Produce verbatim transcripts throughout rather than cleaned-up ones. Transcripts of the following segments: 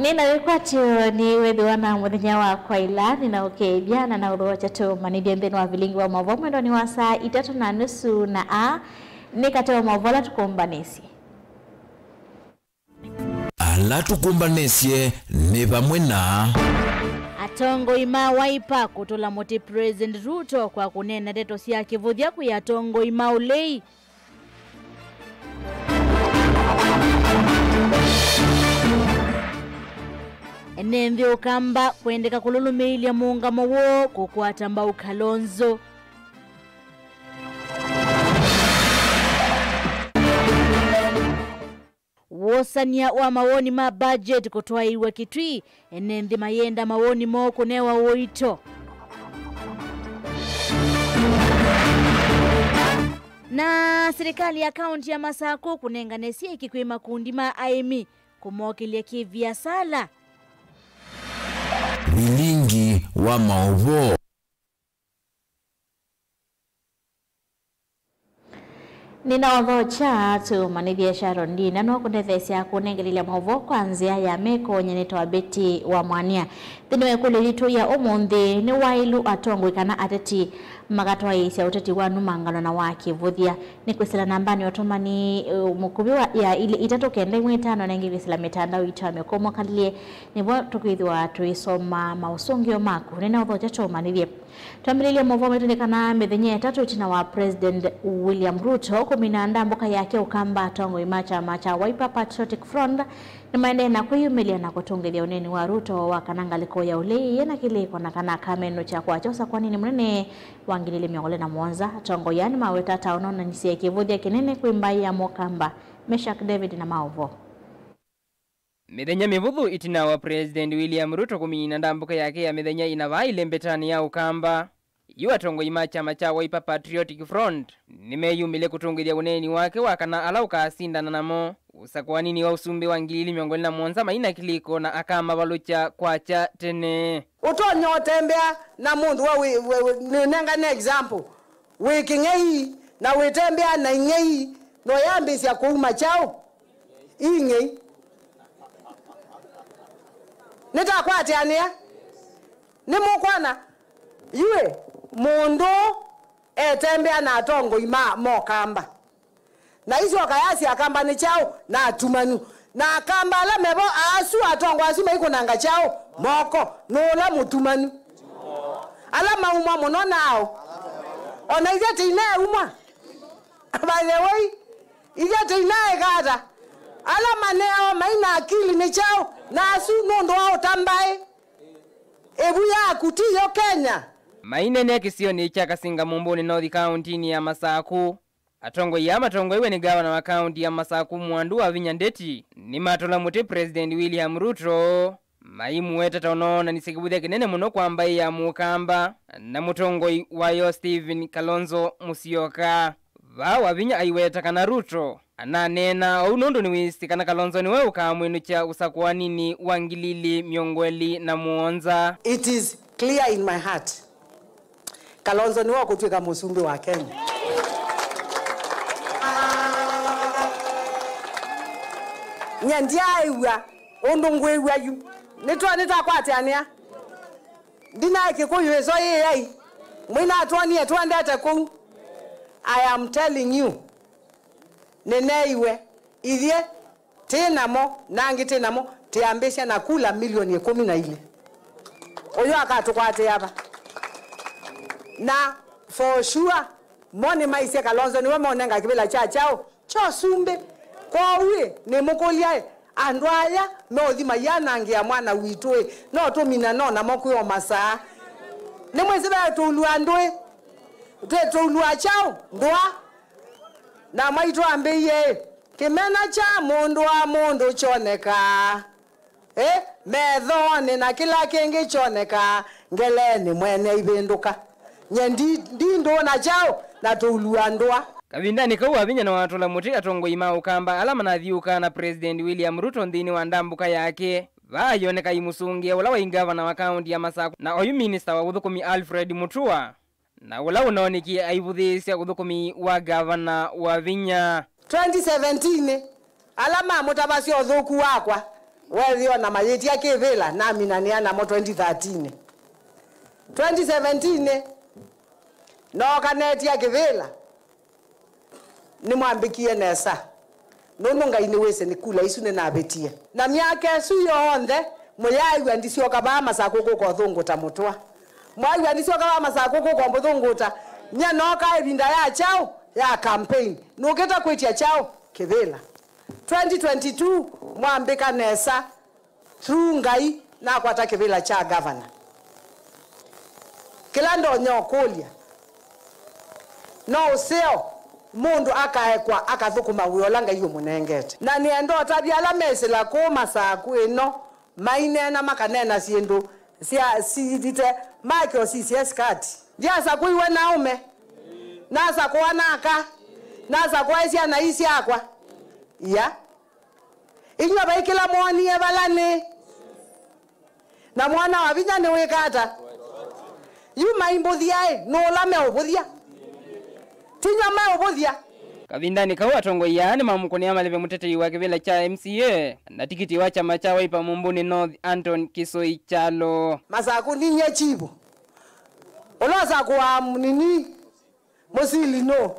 Nĩ na wĩkwatyo nĩ wĩthĩwa na mũthenya wa kwaĩla, nĩ na ũkethya na na ũthokya tũmanĩthye nthĩnĩ wa vilingi wa maũvoo mwendonĩ wa saa itatũ na nusu, na a nĩ katĩ wa maũvoo ala tũkũmbanĩsye. Ala tũkũmbanĩsye nĩ vamwe na. Atongoi ma Wiper kũtũla mũtĩ President Ruto kwa kũneena ndeto sya kĩvũthya kwĩ atongoi ma ũlei. Ene nthĩ Ũkamba kwendeka kũlũlũmĩĩlya mũũngamo woo kũkwata mbau Kalonzo. Wosany'a wa mawoni ma budget kũtwaĩĩw'a Kitui, ene nthĩ mayenda mawoni moo kũnewa ũito. Na silikalĩ ya kaũnti ya Masakũ kũnengane syeki kwĩ makundi ma aĩmi kũmokĩlya kĩviasala. Vilingi wa maũvoo. Nĩnaũthokya tũmanĩthye Sharon Ndina no kũndetheesya kũnengelelya maũvoo kwa nzĩa ya meko. Nyie nĩtawa Betty wa Mwania. Nthĩnĩ wa ĩkũlyo yitũ ya ũmũnthĩ, nĩ waĩlu atongoi kana ateti makatwaĩĩsya ũteti wa numangano na wa kĩvũthya? Nĩ kwĩsĩla nambanĩ ya ũtũmani, uh, mũkuvĩ wa, ya ilĩ itatũ kenda ĩmwe ĩtano, na ĩngĩ kwĩsĩla mĩtandao itũ ya mĩkũmo kalĩlye, nĩvo tũkwĩthĩwa tũisoma maũsũngĩo maku. Nĩnaũthokya tũmanĩthye. Twambĩlĩlye maũvoo maitũ nĩ kana mĩthenya ĩtatũ ĩtina wa President William Ruto kũmina ndambũka yake Ũkamba, atongoi ma kyama kya Wiper Patriotic Front nĩmaendee na kwĩyumĩlya na kũtũngĩthya ũneeni wa Ruto wa kana ngalĩko ya ũlei yĩna kĩlĩko na kana akamenũkya kwakya ũsakũaninĩ mũnene wa ngili ilĩ mĩongo ĩlĩ na mũonza. Atongoi aa nĩmaweta ta ũnonany'isye kĩvũthya kĩnene kwĩ mbaĩ ya Mũkamba. Meshack David na maũvoo. Mĩthenya mĩvũthũ ĩtina wa President William Ruto kũmina ndambũka yake ya mĩthenya ĩna vaa ĩlembetanĩ ya Ũkamba, yu atongoi ma kyama kya Wiper Patriotic Front nĩmeyumĩlye kũtũngĩthya ũneeni wake wa kana ala ũkasindana namo ũsakũaninĩ wa ũsumbĩ wa ngili ilĩ mĩongo ĩlĩ na mũonza maina kĩlĩko na akamavalũkya kwakya tene. Ũtonya ũtembea na mũndũ wa wĩ, wĩ, wĩ, nĩnengane example. Wĩ kĩng'ei na wĩtembea na ing'ei, no yambĩĩsya kũuma kyaũ? Ing'ei. Nĩtakwatĩanĩa? Nĩmũkwona? Yuĩ, mũndũ etembea na atongoi ma mokamba. Na isyoka yasya akamba nĩ kyaũ? Na atumanu. Na akamba ala mevo asu, atongo asu maikũnanga kyaũ? Moko. Nũũla mũtumanu. Ala maumwa mũno nao. Ona ithyĩ tĩineumwa. By the way, ithyĩ tĩinaĩka ata? Ala maneawa mai na akili nĩ kyaũ? Na asu nũndũ wa ũta mbaĩ. Ĩvu yaku tiyo Kenya. Maineenea kĩsionĩ kya Kasinga Mũmbũnĩ North kaũntinĩ ya Masakũ. Atongoi aa matongoew'e nĩ ngavana wa kaũnti ya Masakũ Mwandu Wavinya Ndeti nĩmatũla mũtĩ President William Ruto, maimũweta ta ũnoonanisye kĩvũthya kĩnene mũno kwa mbaĩ ya Mũkamba na mũtongoi wayo Stephen Kalonzo Musyoka. Vaa Wavinya aiweta kana Ruto ananeena ũu nũndũ nĩwĩsĩ kana Kalonzo nĩwe ũkamwĩnũkya ũsakũaninĩ wa ngili ilĩ mĩongo ĩlĩ na mũonza. It is clear in my heart. Kalonzo nĩwe ũkũtw'ĩka mũsumbĩ wa Kenya. Nye ndyaaĩw'a ũndũ ngwĩw'a yu. Nĩtwa-, nĩtwakwatĩanĩa. Ndinaĩ Kĩkũyũ ĩso yĩai. Mwĩnatwonie twendete kũu. I am telling you. Nĩneeiwe. Ithyĩ Twĩ namo, na angĩ twĩ namo, twĩambĩsya na kula milioni ĩkũmi na ilĩ. Ũyũ akatũkwatĩa va? Na for sure, mo nĩmaisye Kalonzo nĩwe maũnenga kĩvĩla kya kyaũ? Kya ũsumbĩ. Kwoou-ĩ, nĩmũkũlya-ĩ, andũ aya meũthi maianangĩa mwana witũ-ĩ, no tũmina no namo kwĩ o masaa? Nĩmwĩsĩ ve tũulua andũ-ĩ, twĩ tũulua kyaũ? Ndũa. Na maitũ ambĩie-ĩ, kĩmena kya mũndũ wa mũndũ kyonekaa, ĩ, methoonĩ, na kĩla kĩngĩ kyonekaa ngeleenĩ mwene ivĩndũka. Nye ndi, ndi ndũũ na kyaũ na tũulua ndũa. Kavindanĩ kau, Wavinya nĩwatũla mũtĩ atongoi ma Ũkamba ala manathiũũkaa na President William Ruto nthĩnĩ wa ndambũka yake. Vaa ayoneka aimũsũngĩa ũla waĩ ngavana wa kaũnti ya Masakũ na oyu minista wa ũthũkũmi Alfred Mutua. Na ũla ũnaonekie aivũthĩĩsya ũthũkũmi wa Ngavana Wavinya. Twenty seventeen, ala mamũtavasya ũthũku wakwa, Weethĩwa na mayĩtia kĩvĩla, naminanĩa namo twenty thirteen. Twenty seventeen, nooka netia kĩvĩla. Nĩmwambĩkie nesa, nũndũ Ngai nĩwĩsĩ nĩ kula isu nĩnavĩtie. Na myaka ĩsu yonthe, mũyaaĩw'a ndisyoka vaa Masakũ kũka ũthũngũta mũtwa. Mwaaĩw'a ndisyoka vaa Masakũ kũka ũmũthũngũta. Nyie nooka ĩvinda ya kyaũ? Ya campaign. Nũkĩte kwĩtya kyaũ? Kĩvĩla. Twenty twenty-two, mwambĩka nesa. Through Ngai, nakwata kĩvĩla kya gavana. Kĩla ndonya ũkũlya, no ũseo mũndũ akaekwa akathũkũma wĩa ũla Ngai ũmũnengete? Na nĩenda ũtavya ala mesĩla kũũ Masakũ ĩno, maineena makaneena syĩndũ sya siĩvĩte, make ũsisye sikati. Ndyasakũiwe na aũme, nasakũa na aka, nasakũa syana ii syakwa. Ia. Inyw'ĩ vai kĩla mwoonie vala nĩ, na mwana wa vinya nĩwĩka ata? Yu maimbũthya-ĩ, nũũla meũvũthya? Tinyw'a meũvũthya? Kavindanĩ kau, atongoi aa nĩmamũkũnĩa maleve mũtetei wa kĩvĩla kya M C A na tikiti wa kyama kya Wiper Mumbuni North, Anton Kisoi Kyalo. Masakũ ninyie chivo ũla ũsakũaa nini. Mũsili nũ?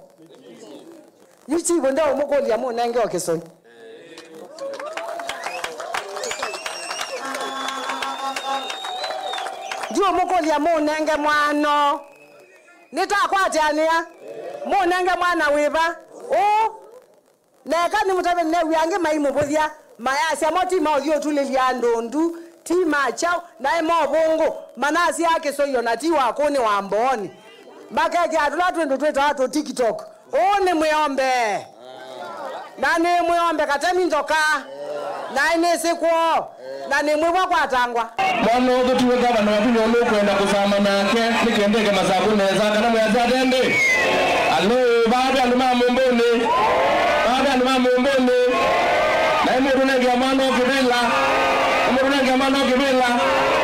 Yu chivo ndeũmũkũlya mũnenge o kĩsoi. Ndiũmũkũlya mũnenge mwano. Nĩtakwatanĩa. Mũnenge mwana wĩva? Ũũ. Neka nĩmũtave nĩnew'a angĩ maimũvũthya, mayasya mo ti ma ũthyĩ ũtulĩlya andũ ndu, ti ma kyaũ, naĩ ma ũvũngũ, manasyaa kĩsoi o na ti wa kũũ, nĩ wa mboonĩ. Makekĩa tũla twĩndũ twĩtawa tũ TikTok. Ũũ nĩ mwĩombe. Na nĩ mwĩombe katemi ndoka. Naĩ nĩsĩ kwoo. Na nĩmwĩw'a kwatangwa. Mwana ũthũ tiwe ngavana wa vinya ũla ũkwenda kũsama nake, nĩ kenda eke Masakũ nesa, kana mwĩasya ate ndĩ? Alo, vaa ve andũ ma Mumbuni? Vaa ve andũ ma Mumbuni? Na ĩ mũndũ nengea mwana o kĩvĩla? Ĩ mũndũ nengea mwana o kĩvĩla?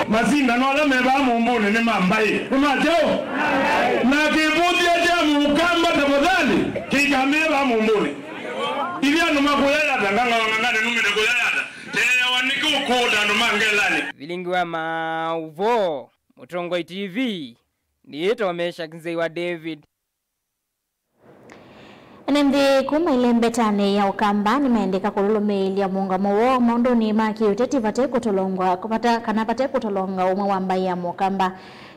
Masindano ala me vaa Mumbuni nĩ ma mbaĩ. Nĩ ma kyaũ? Na kĩvũthya kya Mũkamba tafadhali kĩikamĩe vaa Mumbuni. Ithyĩ andũ ma kũyayata, ngang'ang'ang'ane numĩte kũyayata. Teeawa nĩkĩ ũkũũta andũ ma ngelanĩ? Vilingi wa maũvoo, Mũtongoi T V, nĩĩtwa Meshack Nzei wa David. Ene nthĩ kuma ĩlembetanĩ ya Ũkamba nĩmaendeka kũlũlũmĩĩlya mũũngamo woo maũndũnĩ ma kĩũteti vate kũtolongwa, vata, kana vate kũtolonga ũmwe wa mbaĩ ya Mũkamba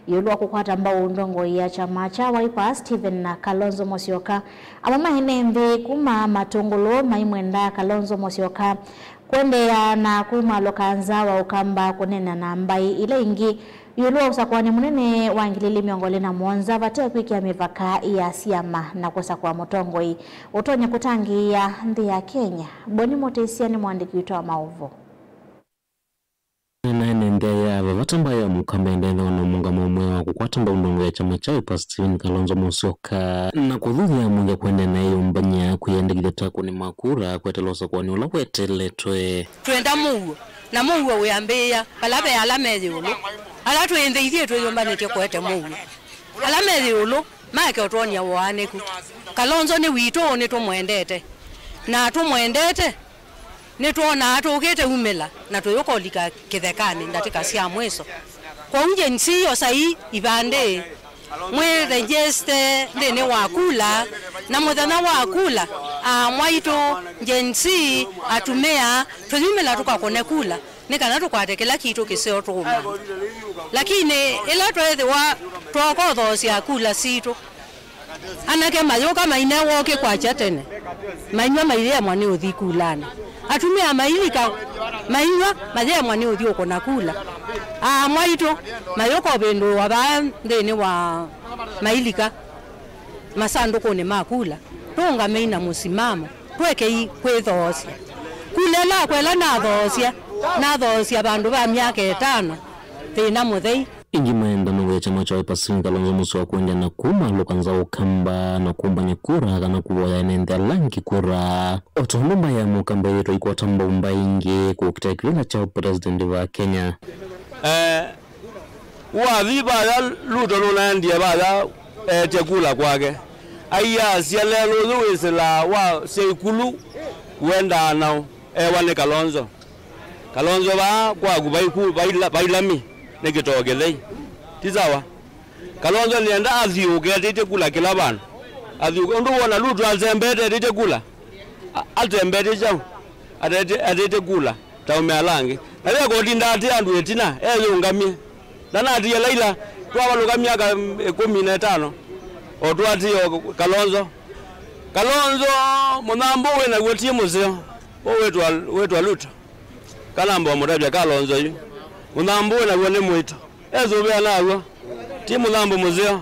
ĩũlũ wa kũkwata mbau ndongoi ya kyama kya Wiper, Stephen na Kalonzo Musyoka. Amwe ma ene nthĩ kuma Matũngũlũ maimwenda Kalonzo Musyoka kũendeea na kumaalũka nza wa Ũkamba kũneena na mbaĩ ila ingĩ ĩũlũ wa ũsakũani mũnene wa ngili ili mĩongo ĩlĩ na mũonza vate kwĩkĩa mĩvaka ya syama na kũsakũa mũtongoi ũtonya kũtangĩĩa nthĩ ya Kenya. Boni Mũtĩsya nĩ mũandĩki witũ wa maũvoo. Na ene nthĩ aya vata mbaĩ ya Mũkamba ĩendee na mũũngamo ũmwe wa kũkwata mbau ndongoi ya kyama kya Wiper Stephen Kalonzo Musyoka na kũthuthya mũndũ kũendeea na ĩyũmbany'a kwĩyandĩkĩthya takũnĩ ma kura kweteela ũsakũani ũla weteletwe. Twenda mũuo, na mũuo wĩambĩĩa vala ve ala me ĩũlũ. Ala twĩ nthĩ ithyĩ twĩyũmbanĩtye kũete mũuo. Ala me ĩũlũ make ũtwony'a ũaanĩku. Kalonzo nĩ witũ, nĩtũmwendete. Na tũmwendete, nĩtwonaa tũkĩte umĩla na tũyũkolika kĩthekanĩ ndatĩka sya mwĩso. Kwoou Gen Z, osai ivandĩ, mwĩregĩsĩte nthĩnĩ wa kula, na mũthenya wa kula, aa mwaitũ, Gen Z, atumĩa, tũyumĩla tũkakũne kula. Nĩ kana tũkwate kĩla kitũ kĩseo tũũmanya. Lakini ĩla tweethĩwa twooka ũthoosya kula sitũ, anake mayũka mainewa ũkĩ kwakya tene, mainyw'a mayĩemwa nĩ ũthi kulanĩ. Atumĩa mailika, mainyw'a mayĩemwa nĩ ũthi ũkũna kula. Aa mwaitũ mayũka ũvĩndũĩwa vaa nthĩnĩ wa mailika masandũkũnĩ ma kula. Tũũngamei na mũsimamo. Tũekei kwĩthoosya. Kula ĩla akwa ĩla nathoosya, nathoosya vandũ va myaka ĩtano, thĩna mũthei. Ĩngĩ maenda nũvũya kyama kya Wiper Stephen Kalonzo Musyoka kũendeea na kumaalũka nza wa Ũkamba na kũmbany'a kura kana kũvoya ene nthĩ ala angĩ kura. O ta ũndũ mbaĩ ya Mũkamba ĩthĩĩtwe ĩikwata mbau mbaĩ ingĩ kũkita kĩvĩla kya ũpresident va Kenya. Eh, Wathi vaya Ruto nũnaendie vaya eetye kula kwake. Aiasya lelũ ũyũ wĩsĩlaa wa sya ĩkulu ũendaa nao, ewa nĩ Kalonzo. Kalonzo vaa kwaku vaiku, vaila-, vailami nĩ kĩtoo kĩthei. Ti sawa. Kalonzo nĩenda athiũũke etĩtye kula kĩla vandũ. Athiũũke. Ũndũ wona Ruto azembete etĩtye kula. A-, atembete kyaũ? Atete-, atĩte kula ta ũme ala angĩ. Na we akotinda atĩ andũ ĩtina, eyũngamie. Ndanatie Laila, twavalũka myaka ĩkũmi na ĩtano, o twatie o Kalonzo. Kalonzo, mũthambũ wĩ naw'o ti mũseo, ũwĩtwa, wĩtwa Ruto. Kana mbomũtavya Kalonzo yu. Mũthambũ wĩ naw'o nĩ mũito. Esũvĩa naw'o, ti mũthambũ mũseo.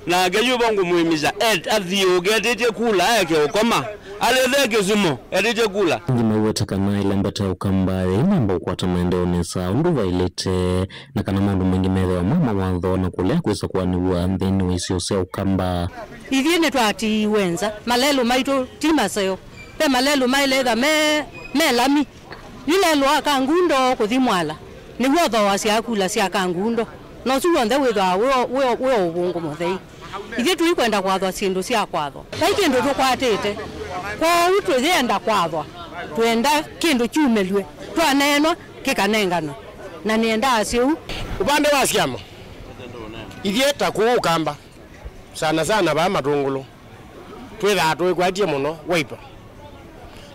Nake yu vo ngũmwĩmĩsya, et-, athiũũke etĩtye kula, eke ũkoma, alĩthe kĩsumo, etĩtye kula. Angĩ maiweta kana ĩlembeta ya Ũkamba yĩnamba ũkwata maendeeo nesa ũndũ vaĩlĩte, na kana maũndũ maingĩ methĩwa ma mawatho na kũlea kwĩsakũanĩw'a nthĩnĩ wa isio sya Ũkamba. Ithyĩ nĩtwatiiwe nza, malelũ maitũ ti maseo, ve malelũ maĩlĩtha me, me lami. Yu lelũ wa Kangundo kũthi Mwala, nĩw'o ũthooasya kula sya Kangundo, na ũsu w'onthe wĩthĩawa wĩ o, wĩ o, wĩ o ũvũngũ mũthei. Ithyĩ tũikwenda kwathwa syĩndũ sya kwathwa. Vai kĩndũ tũkwatĩte, kwoou tũyenda kwathwa, twenda kĩndũ kyumĩlw'e, twaneenwa kĩkanenganwe, na nĩenda asye ũu. Ũvande wa syama, ithyĩ ta kũũ Ũkamba, sana sana vaa Matũngũlũ, twĩthaa twĩkwatye mũno Wiper.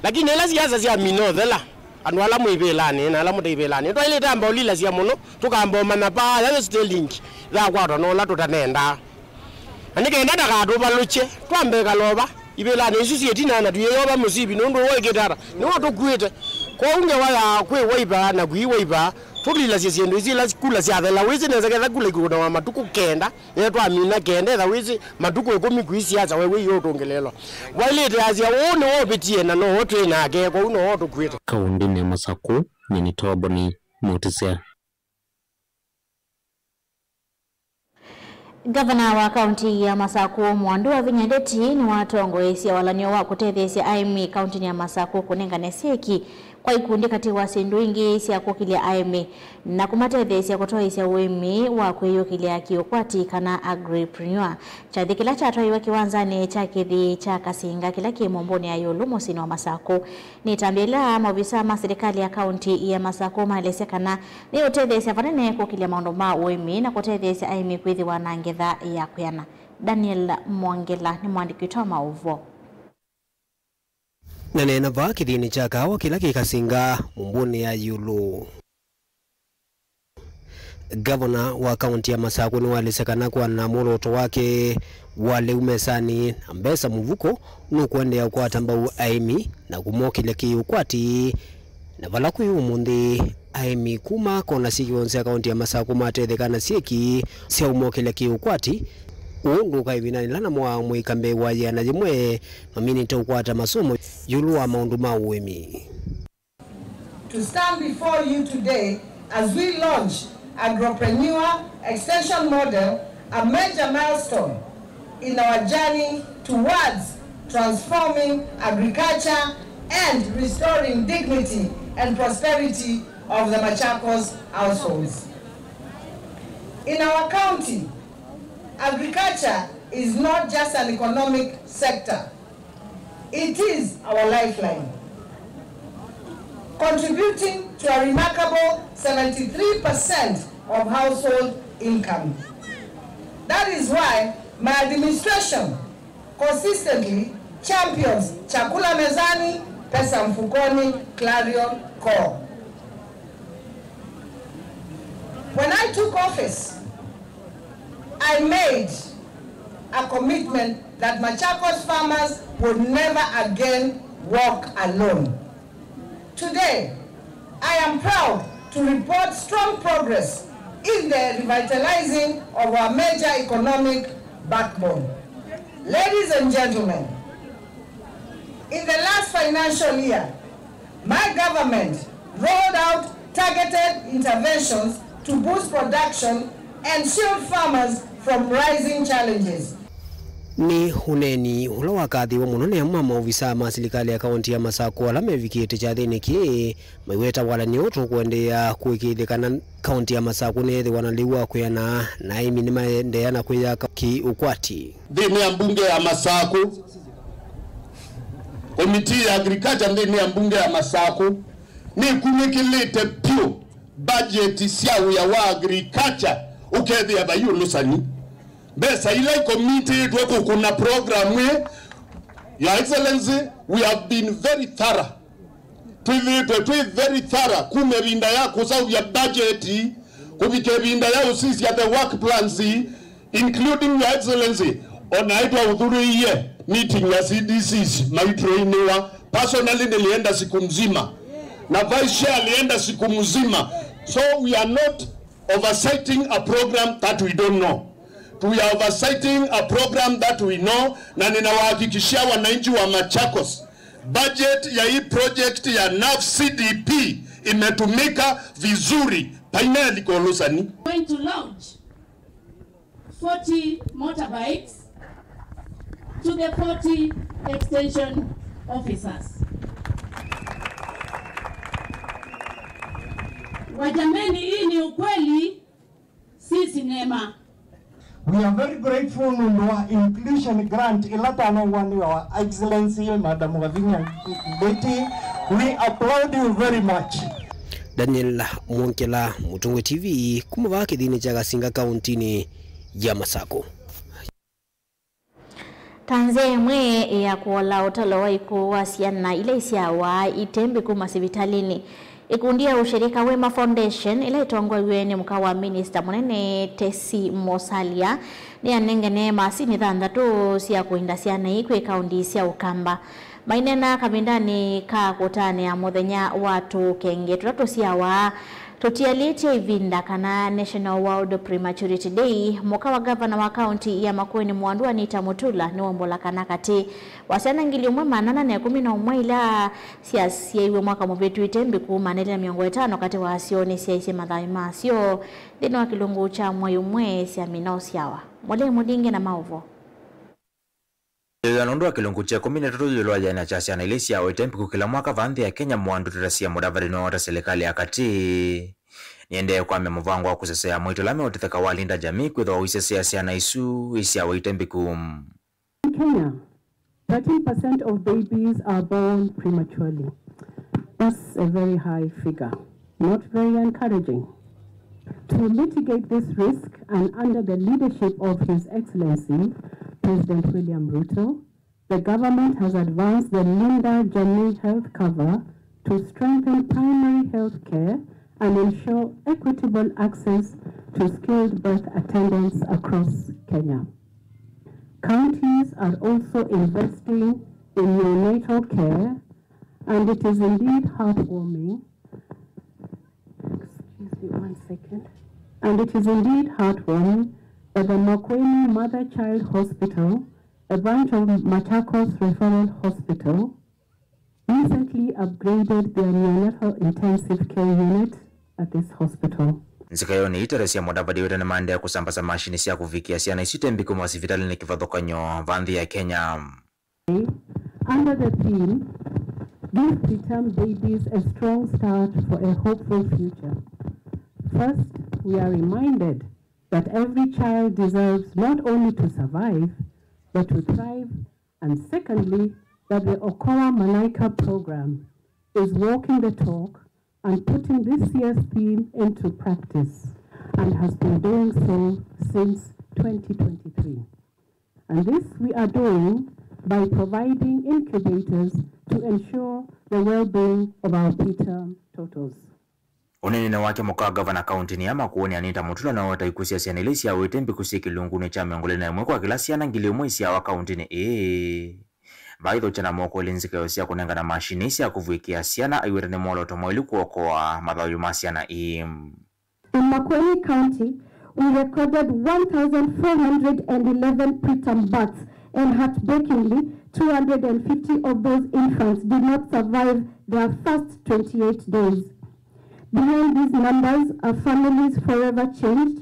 Lakini ĩla siasa syamina ũthela, andũ ala mwĩ ivĩlanĩ na ala mũte ivĩlanĩ, twaĩlĩte amba ũlilasya mũno, tũkamba ũmanya paa yayo Stalink yakwatwa na ũla tũtanendaa. Na nĩ kenda ndakatũvalũkye, twambe ĩkalova, ivĩlanĩ isu syĩ ĩtina na tũyĩyova mũsivi, nũndũ ũwĩkĩte ata, nĩwe ũtũkuĩte. Kwoou ngewa ya kwĩ Wiper na kwĩ Wiper, tũlilasye syĩndũ isu ila kula syathela, wĩsĩ nesa ketha kula ikũnawa matukũ kenda, Ye twamina kenda, etha wĩsĩ matukũ ĩkũmi kwĩ siasa, we wĩie ũtũngĩlĩĩlwa. Waĩlĩte asya, ũũ nĩwe ũvĩtie, na nowe twĩ nake, kwoou nowe ũtũkuĩte. Kaũndĩnĩ ya Masakũ, nyie nĩ Toboni Mũtĩsya. Ngavana wa kaũntĩ ya Masakũ, Mwandu wa Vinya Ndeti, nĩwatongoesye walany'o wa kũtetheesya aĩmi kaũntĩnĩ ya Masakũ kũnengane syeki kwa ikundi katĩ wa syĩndũ ingĩ sya kũkĩlya aĩmi na kũmatetheesya kũtoeesya ũĩmi wa kwĩyũkĩlya kĩũkwati, kana agripreneur. Kyathĩ kĩla kyatwaiwe kĩwanzanĩ kya kĩthĩ kya Kasinga kĩla kĩ Mũmbũnĩ ya Ĩũlũ mũsyĩnĩ wa Masakũ. Nĩ ĩtambya ĩla maovisa ma silikalĩ ya kaũntĩ ya Masakũ maelesya kana nĩũtetheesya vanene kũkĩlya maũndũ ma ũĩmi na kũtetheesya aĩmi kwĩthĩwa na ngetha ya kwĩana. Daniel Mwongela nĩ mũandĩki witũ wa maũvoo. Naneena vaa kĩthĩnĩ kya kaawa kĩla kĩ Kasinga, Mũmbũnĩ ya Ĩũlũ. Ngavana wa kaũntĩ ya Masakũ nĩwaelesya kana kũana na mwolooto wake wa lĩu mesanĩ na mbesa mũvuko, nũkũendeea kũkwata mbau aĩmi na kũmokĩlya kĩũkwati. Na vala kwĩ ũmũnthĩ, aĩmi kuma kona syĩkĩwonĩ sya kaũntĩ ya Masakũ matetheka na syĩki sya ũmokĩlya kĩũkwati, ũũ ndũka ĩvindanĩ yĩla namo aamũĩka mbee wa yĩana yĩmwe maminĩte ũkwata masomo ĩũlũ wa maũndũ ma ũĩmi. To stand before you today as we launch Agropreneur Extension Model, a major milestone in our journey towards transforming agriculture and restoring dignity and prosperity of the Machakos households. In our county, agriculture is not just an economic sector, it is our lifeline, contributing to a remarkable seventy-three percent of household income. That is why my administration consistently champions Chakula Mezani, Pesa Mfukoni, Clarion Core. When I took office, I made a commitment that Machakos farmers would never again walk alone. Today, I am proud to report strong progress in the revitalizing of our major economic backbone. Ladies and gentlemen, in the last financial year, my government rolled out targeted interventions to boost production and shield farmers from rising challenges. Nĩ ũneeni ũla wakathĩĩwe mũno nĩ amwe ma maovisaa ma silikalĩ ya kaũntĩ ya Masakũ ala mevikĩte kyathĩnĩ kĩĩ, maiweta walany'o tũkũendeea kũĩkĩĩthya kana kaũntĩ ya Masakũ nĩyethĩwa na lĩu wa kwĩana na aĩmi nĩmaendeea na kwĩyaka kĩ-ũkwati. Nthĩnĩ ya mbunge ya Masakũ, komitii ya agriculture nthĩnĩ ya mbunge ya Masakũ Nĩkunĩkĩlĩte vyũ bajeti sya wĩa wa agriculture, ũkethĩa vai ũlũsani. Mbesa ila ikomitĩtwe kũkũna program ĩ, Your Excellency, we have been very thorough. Twĩthĩĩtwe twĩ very thorough kuma ĩvinda ya kũseũvya bajeti kũvika ĩvinda ya ũsisya the work plans, including, Your Excellency, o naĩ twaũthurĩie meeting ya C D Cs maitũinĩwa. Personally, nilienda siku mzima na vice chair alienda siku mzima. So we are not oversighting a program that we don't know. We are oversighting a program that we know, na ninawahakikishia wananchi wa Machakos, budget ya hii project ya NAFF C D P imetumika vizuri. Paineli kwa ũlũsani. Going to launch forty motorbikes to the forty extension officers. Wajameni, hii ni ukweli, si sinema. We are very grateful nũndũ wa inclusion grant ĩla twanengwa nĩ Your Excellency Madam Wavinya Ndeti. We applaud you very much. Daniel Mwongela, Mũtongoi T V, kuma vaa kĩthiinĩ kya Kasinga kaũntinĩ ya Masakũ. Ta nzĩa ĩmwe ya kũola ũtalo wa ikuũ wa syana ila isyawa ite mbĩku masivitalĩnĩ, ĩkundi ya Ushirika Wema Foundation, ĩla ĩtongoew'e nĩ mũka wa minista mũnene Tesi Musalia, nĩyanengene masini thanthatũ sya kũinda syana ii kwĩ kaũnti sya Ũkamba. Maineena kavindanĩ ka kũtanĩa mũthenya wa tũkenge tũla tũsyawa tũtialĩtye ĩvinda, kana National World Prematurity Day, mũka wa ngavana wa kaũnti ya Makueni Mwandu Anita Mutula nĩwombola kana katĩ wa syana ngili ĩmwe maana ana na ĩkũmi na ũmwe ila syasyaiwe mwaka mũvĩtũkĩte mbĩku maana elĩ na mĩongo ĩtano katĩ wasyo nĩsyaisye mathayũ masyo nthĩnĩ wa kĩlungu kya mwei ũmwe syamina ũsyawa. Mũlei Mũlinge na maũvoo. Ĩthĩwa nũndũ wa kĩlungu kya ĩkũmi na ĩtatũ ĩũlũ wa yĩana kya syana ila isyawa ite mbĩku kĩla mwaka vaa nthĩ ya Kenya, Mwandu Teta Sia Mudavadi nĩwawetie silikalĩ ya katĩ nĩendee kwambĩa mũvango wa kũsesea moito ala meũtetheka wa Linda Jamii kwĩthĩwa ũisesea syana isu isyawa ite mbĩku. In Kenya, thirteen percent of babies are born prematurely. That's a very high figure. Not very encouraging. To mitigate this risk and under the leadership of His Excellency President William Ruto, the government has advanced the Linda Jamii Health Cover to strengthen primary health care and ensure equitable access to skilled birth attendants across Kenya. Counties are also investing in neonatal care, and it is indeed heartwarming Excuse me one second. And it is indeed heartwarming that the Makueni Mother Child Hospital, a branch of Machakos Referral Hospital, recently upgraded their neonatal intensive care unit at this hospital. Nzika yo nĩ Teta Sia Mudavadi wĩta nĩmaendee kũsambasa mashini sya kũvikĩa syana isu ite mbĩku masivitalĩnĩ kĩvathũkany'o vaa nthĩ ya Kenya. Under the theme, Give Preterm Babies a Strong Start for a Hopeful Future. First, we are reminded that every child deserves not only to survive, but to thrive, and secondly, that the Okoa Malaika program is walking the talk and putting this year's theme into practice and has been doing so since twenty twenty-three. And this we are doing by providing incubators to ensure the well-being of our preterm totals. Ũneeninĩ wake, mũka wa ngavana kaũntinĩ ya Makueni Anita Mutula nĩwaweta ikuũ sya syana ila isyawĩte mbĩku syĩ kĩlungunĩ kya mĩongo ĩlĩ na ĩmwe kwa kĩla syana ngili ĩmwe isyawa kaũntinĩ ĩĩ. Vaithokya na moko elĩ nzikayo sya kũnengana mashini sya kũvw'ĩkĩa syana, aiweta nĩ mwolooto mwaĩlu kũokoa mathayũ ma syana ii. In Makueni County, we recorded one thousand four hundred and eleven preterm births, and heartbreakingly, two hundred and fifty of those infants did not survive their first twenty-eight days. Behind these numbers are families forever changed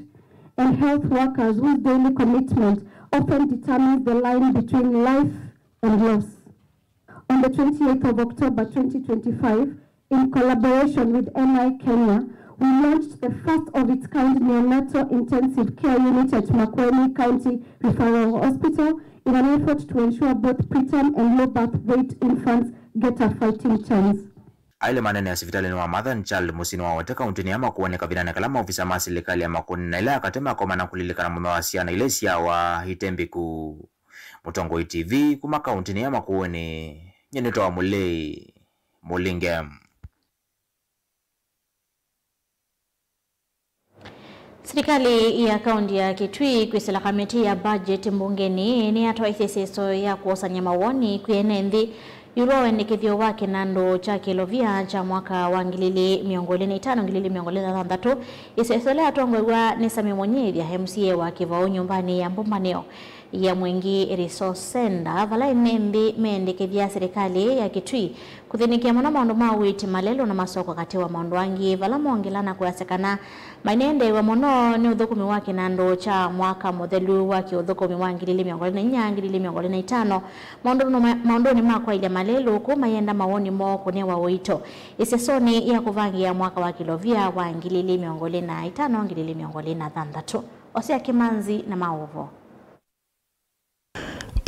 and health workers whose daily commitment often determines the line between life and loss. On the twenty-eighth of October twenty twenty-five, in collaboration with N I Kenya, we launched the first of its kind neonatal intensive care unit at Makueni County Referral Hospital in an effort to ensure both preterm and low birth weight infants get a fighting chance. Aĩle maneenea sivitalĩnĩ wa Mother and Child mũsyĩnĩ wa Wete kaũntĩnĩ ya Makueni kavindanĩ kala maovisa ma silikalĩ ya Makueni na ila ya katĩ makomana kũlilikana mũthenya wa syana ila isyawa ite mbĩku. Mũtongoi T V kuma kaũntĩnĩ ya Makueni, nyie nĩtawa Mũlei Mũlinge. Silikalĩ ya kaũntĩ ya Kitui kwĩsĩla kamĩtĩ ya budget mbungenĩ nĩyatwaisye ĩseso ya kũosany'a mawoni kwĩ ene nthĩ ĩũlũ wa wendekethyo wa kĩnandũ kya kĩlovia kya mwaka wa ngili ili mĩongo ĩlĩ na itano, ngili ili mĩongo ĩlĩ na thanthatũ. Ĩseso yĩla yatongoew'a nĩ Sammy Mũnyĩthya, M C A wa Kĩvaũ, nyũmbanĩ ya mbũmbanĩo ya Mwingĩ Resource Centre, vala ene nthĩ meendekethya silikalĩ ya Kitui kũthĩnĩkĩa mũno maũndũ ma ũiiti, malelũ na masoko, katĩ wa maũndũ angĩ, vala moongela na kwasya kana mainendeew'a mũno nĩ ũthũkũmi wa kĩnandũ kya mwaka mũthelu wa kĩũthũkũmi wa ngili ili mĩongo ĩlĩ na inya, ngili ili mĩongo ĩlĩ na itano maũndũnĩ ma, maũndũnĩ ma kwaĩlya malelũ, kũu mayenda mawoni moo kũnewa ũito ĩsesonĩ ya kũvangĩĩa mwaka wa kĩlovia wa ngili ili mĩongo ĩlĩ na itano, ngili ili mĩongo ĩlĩ na thanthatũ. Osea Kĩmanzi na maũvoo.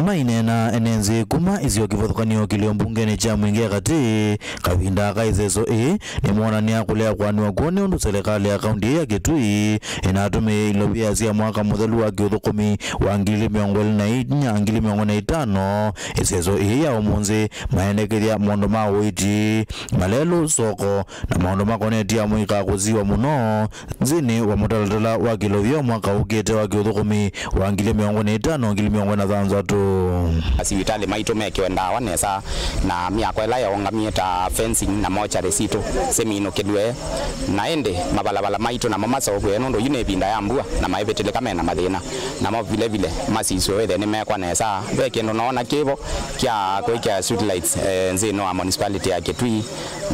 Maineena ene nzĩ kuma isio kĩvathũkany'o kĩlio mbungenĩ kya Mwingĩ ya Katĩ, kavinda ka ĩseso ĩĩ nĩmoonanĩa kũlea kũanĩwa kwoo nĩ ũndũ silikalĩ ya kaũntĩ ya Kitui ĩnatũmĩie ilovia sya mwaka mũthelu wa kĩũthũkũmi wa ngili mĩongo ĩlĩ na inya, ngili mĩongo ĩlĩ na itano. Ĩseso ĩĩ ya ũmũnthĩ maendekethya maũndũ ma ũiiti, malelũ, soko, na maũndũ makonetye amũika kũsiwa mũno nthĩnĩ wa mũtalatala wa kĩlovia mwaka ũkĩte wa kĩũthũkũmi wa ngili mĩongo ĩlĩ na itano, ngili mĩongo ĩlĩ na thanthatũ. Asivitalĩ maitũ mekĩwe ndawa nesa, na myako ĩla yaũngamie ta fencing na mochari sitũ siminũkĩlw'e, na ĩndĩ mavalava maitũ namo maseũvw'e, nũndũ yu nĩ ĩvinda ya mbua na maivĩtĩlĩka mena mathĩna, namo vilevile masisw'e wĩthĩe nĩmekwa nesa. Ve kĩndũ noona kĩvo kya kwĩkĩa street lights, eh, nthĩnĩ wa municipality ya Kitui,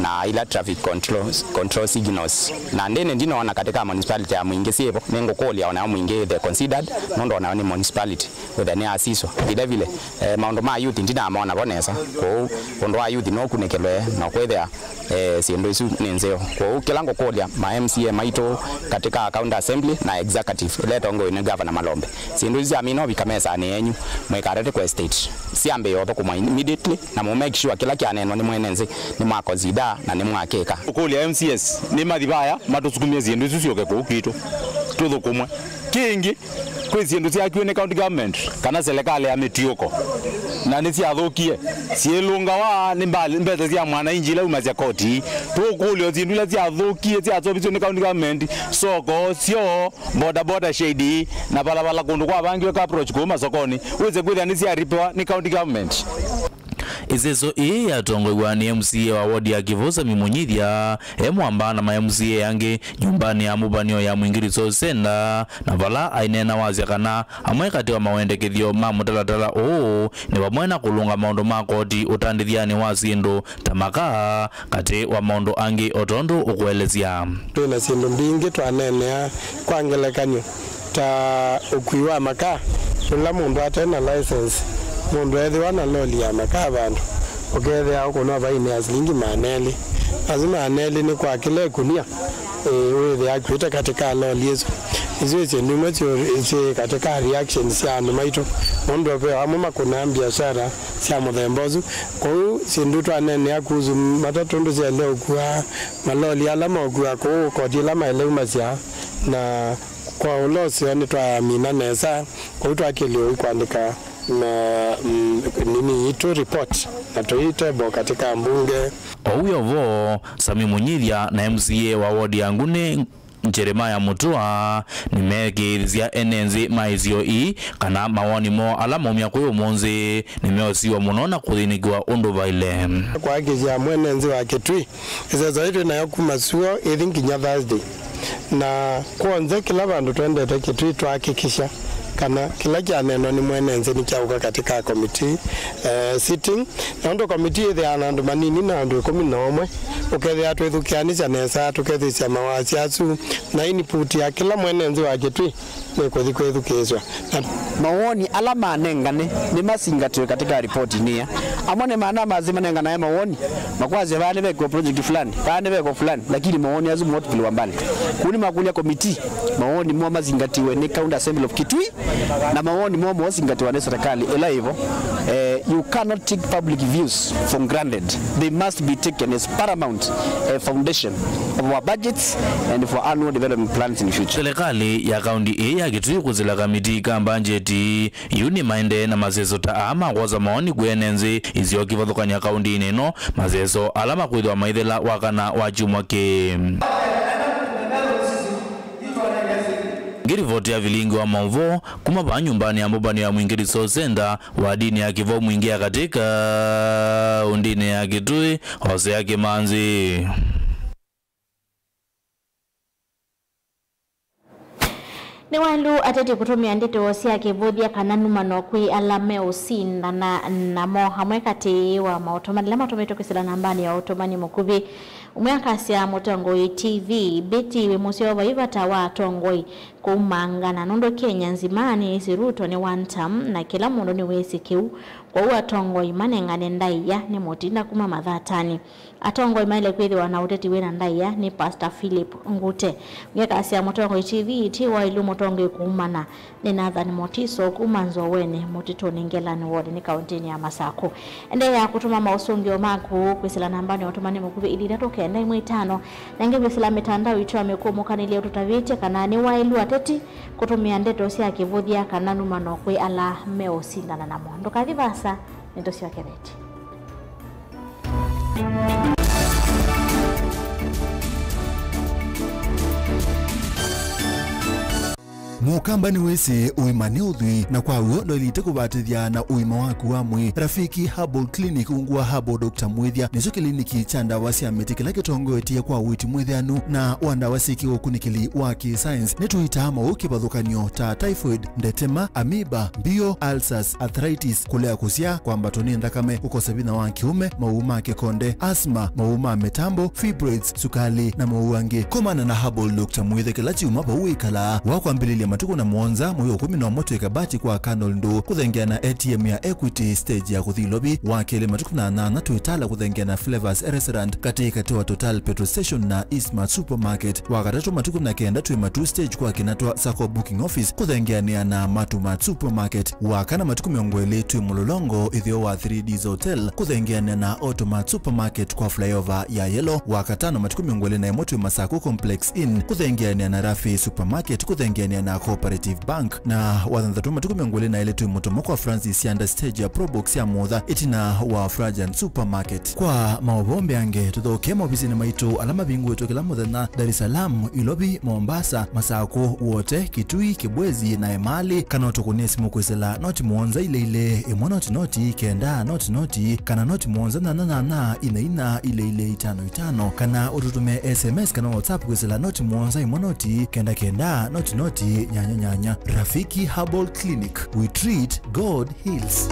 na ila traffic control, control signals. Na ndĩnĩ ndinoona katika municipality ya Mwingĩ syĩvo, nĩngũkũlya onayo Mwingĩ ĩthe considered, nũndũ onayo nĩ municipality, wĩthe nĩ asiswa. Vile vile, eh, maũndũ ma youth ndinamona vo nesa, kwoou ũndũ wa youth no ũkunĩkĩlwe na kwĩthĩa, eh, syĩndũ isu nĩ nzeo. Kwoou kĩla ngũkũlya ma M C A maitũ katika county assembly na executive ĩla ĩtongoew'e nĩ Governor Malombe, syĩndũ isu syamina ũvika mesanĩ yenyu, mũikatate kũ hesitate, syambĩĩe ũthũkũmwa immediately. Na mũ make sure kĩla kyaneenwa nĩ mwene nthĩ nĩ mwa consider na nĩ mwakĩka. Ũkũlya M C As nĩ mathi vaya matũsukumie syĩndũ isu syũke kũu kwitũ tũthũkũmwe. Kĩngĩ, kwĩ syĩndũ syakiwe nĩ county government kana serikali ya mĩtiũko, na nĩ syathũkie, syĩlũngawa nĩ mbali, mbesa sya mwananchi ila umasya koti. Tũkũlya syĩndũ ila syathũkie syaseũvisye nĩ county government, soko, syoo, boda boda shade, na valala kũndũ kwavangiwe car approach kũu masokonĩ, wĩse kwĩthĩa nĩsyaripiwa nĩ county government. Ĩseso ĩĩ yatongoew'a nĩ M C A wa ward ya Kĩvũũ Sammy Mũnyithya e mwamba na ma M C A angĩ nyũmbanĩ ya mũvanĩo ya Mwingĩ Resource Centre, na vala aineena wasya kana amwe katĩ wa mawendekethyo ma mũtalatala ũũ nĩ vamwe na kũlũnga maũndũ ma koti ũtandĩthyanĩ wa syĩndũ ta makaa, katĩ wa maũndũ angĩ o tondũ ũkũelesya. Twĩ na syĩndũ mbingĩ twaneenea. Kwa ngelekany'o, ta ũkui wa makaa, yĩla mũndũ ate na license, mũndũ ethĩwa na loli ya makaa vandũ, ũkethĩa ũkũnwa vaini ya silingi maana elĩ. Asu maana elĩ nĩ kwa kĩla ĩkunia, ĩĩ, wĩthĩa akuĩte katĩ ka loli ĩsu. Isu nĩ syĩndũ imwe syĩ, syĩ katĩ ka reactions sya andũ maitũ, nũndũ ve amwe makũnaa biashara sya mũthemba ũsu. Kwoou syĩndũ twaneenea kuhusu matatũ ũndũ syaĩle ũkua, maloli ala maũkua kũu, koti ĩla maĩle umasya, na kwa ũla ũseo nĩtwayamina nesa, kwoou twakĩlĩwe kũandĩka na, mm, nini yitũ report na tũitable katĩ ka mbunge. Oou yo vo, Sammy Mũnyithya na M C A wa ward ya Nguni, Jeremiah Mũtua, nĩmeekĩĩthya ene nthĩ ma isio ii kana mawoni moo ala maumya kwĩ ũmũnthĩ nĩmeũsiwa mũno na kũthĩnĩkĩwa ũndũ vaĩle. Kwakĩsya mwene nthĩ wa Kitui, ĩseso yĩĩ twĩ nayo kuma suo ĩthi nginya Thursday, na kwonze kĩla vandũ twendete Kitui twahakikisha kana kĩla kyaneenwa nĩ mwene nthĩ nĩkyaũka katĩ ka committee, eh, sitting. Na ũndũ committee ĩthĩawa na andũ manini na andũ ĩkũmi na ũmwe, ũkethĩa twĩthukĩanĩsya nesa, tũkethĩsya mawasya asu, na input ya kĩla mwene nthĩ wa Kitui nĩkũthi kwĩthukĩĩsw'a. Na mawoni ala manengane nĩmasingatĩwe katika ripoti nĩa. Amwe nĩ maana mazi manenganae mawoni, makwasya vaa nĩvekwa project fulani, vaa nĩvekwa fulani, lakini mawoni asu motupiliwa mbali. Kũu nĩmakũlya committee mawoni moo masingatiwe nĩ County Assembly of Kitui. Na mawoni moo mosingatĩwa nĩ serikali ĩla ĩvo. Eh, you cannot take public views for granted. They must be taken as paramount, eh, foundation of our budgets and for annual development plans in future. Serikali ya kaunti ĩĩ ya Kitui kwĩsĩla kamiti ka mbanjeti yu nĩmaendee na maseso ta aa ma kwosa mawoni kwa ene nthĩ isio kĩvathũkany'a kauntinĩ ĩno, maseso ala makwĩthĩwa maithela wakana wa kyumwa kĩĩ. Ngĩrivoti ya vilingi wa maũvoo kuma vaa nyũmbanĩ ya mbũmbanĩo ya Mwingĩ Resource Center, wadinĩ ya Kĩvoo Mwingĩ ya katĩ kaũntĩnĩ ya Kitui, Hosea Kĩmanzi. Nĩ waĩlu ateti kũtũmĩa ndeto sya kĩvũthya kana numano kwĩ ala meũsindana namo. Amwe katĩ wa maũtũmani ala matũmĩtwe kwĩsĩla nambanĩ ya ũtũmani mũkuvĩ, ũmwe akasya mũtongoi T V, Betty wĩ mũseo, vai vata wa atongoi kũumangana, nũndũ Kenya nzima nĩyĩsĩ Ruto nĩ one term na kĩla mũndũ nĩwĩsĩ kĩu. Kwoou atongoi manengane ndaĩa nĩ mũtinda kuma mathatanĩ. Atongoi maĩle kwĩthĩwa na ũteti wĩna ndaĩa nĩ Pastor Philip Ngute. Ngekasya mũtongoi T V, ti waĩlu mũtongoi kũumana nĩ Nathan Motiso kuma Nzoweni Mũtitũnĩ Ngelani wodinĩ kaũntĩnĩ ya Masakũ. Endeea kũtũma maũsũngĩo maku kwĩsĩla nambanĩ ya ũtũmani mũkuvĩ ilĩ itatũ kenda ĩmwe itano, na ĩngĩ kwĩsĩla mĩtandao itũ ya mĩkũmũkanĩlye ũtũtavĩtye kana nĩ waĩlu ateti kũtũmĩa ndeto sya kĩvũthya kana numano kwĩ ala meũsindana namo. Ndũkathi vaasa, nĩtũsyokethetye. Mũkamba nĩwĩsĩ ũima nĩ ũthwii, na kwa w'o ndwaĩlĩte kũvatĩthya na ũima waku wa mwĩĩ. Rafiki Herbal Clinic, ungu wa Herbal Doctor Mwĩthya, nĩkyo kĩliniki kya ndawa sya mĩtĩ kĩla kĩtongoetye kwa ũiiti mwĩthĩanu na wa ndawa syĩ kĩũkunĩkĩli wa kĩ-science. Nĩtũitaa maũũ kĩvathũkany'o ta typhoid, ndetema, amoeba, mbio, ulcers, arthritis, kũlea kũsyaa, kwambatwa nĩ nthakame, kũkosa vinya wa kĩũme, maũũ ma kĩkonde, asthma, maũũ ma mĩtambo, fibroids, sukali, na maũũ angĩ. Komana na Herbal Doctor Mwĩthya kĩla kyumwa vau wĩkalaa, wa kwambĩlĩlya matukũ na mũonza mwei wa ĩkũmi na ũmwe twĩ Kabati kwa Colonel Ndũ, kũthengeana A T M ya Equity stage ya kũthi Ilovi, wa kelĩ matukũ na nyanya twĩ Tala kũthengeana Flavors Restaurant, katĩ katĩ wa Total Petrol Station na Eastmart Supermarket, wa katatũ matukũ na kenda twĩ Matuu stage kwa Kinatwa Sacco Booking Office, kũthengeanĩa na Matumart Supermarket. Wa kana matukũ mĩongo ĩlĩ twĩ Mũlolongo, ĩtheo wa three Ds Hotel, kũthengeanĩa na Automart Supermarket kwa flyover ya Yellow. Wa katano matukũ mĩongo ĩlĩ na ĩmwe twĩ Masakũ Complex Inn, kũthengeanĩa na Rafi Supermarket, kũthengeanĩa na Cooperative Bank. Na wa thanthatũ matukũ mĩongo ĩlĩ na ĩlĩ twĩ Mũtomo kwa Francis Sianda stage ya Probox ya Mũtha, ĩtina wa Frajan Supermarket. Kwa maũvoo mbeange, tũthokee maovisinĩ maitũ ala mavingũĩtwe kĩla mũthenya, Dar es Salaam, Ilovi, Mombasa, Masakũ, Wote, Kitui, Kibwezi na Emali, kana ũtũkũnĩe simũ kwĩsĩla noti mũonza ilĩ ilĩ, ĩmwe noti noti, kenda noti noti, kana noti mũonza nyanya nyanya, ina ina, ilĩ ilĩ, itano itano, kana ũtũtũmĩe S M S kana WhatsApp kwĩsĩla noti mũonza ĩmwe noti, kenda kenda, noti noti, nyanya nyanya. Rafiki Herbal Clinic, we treat, God heals.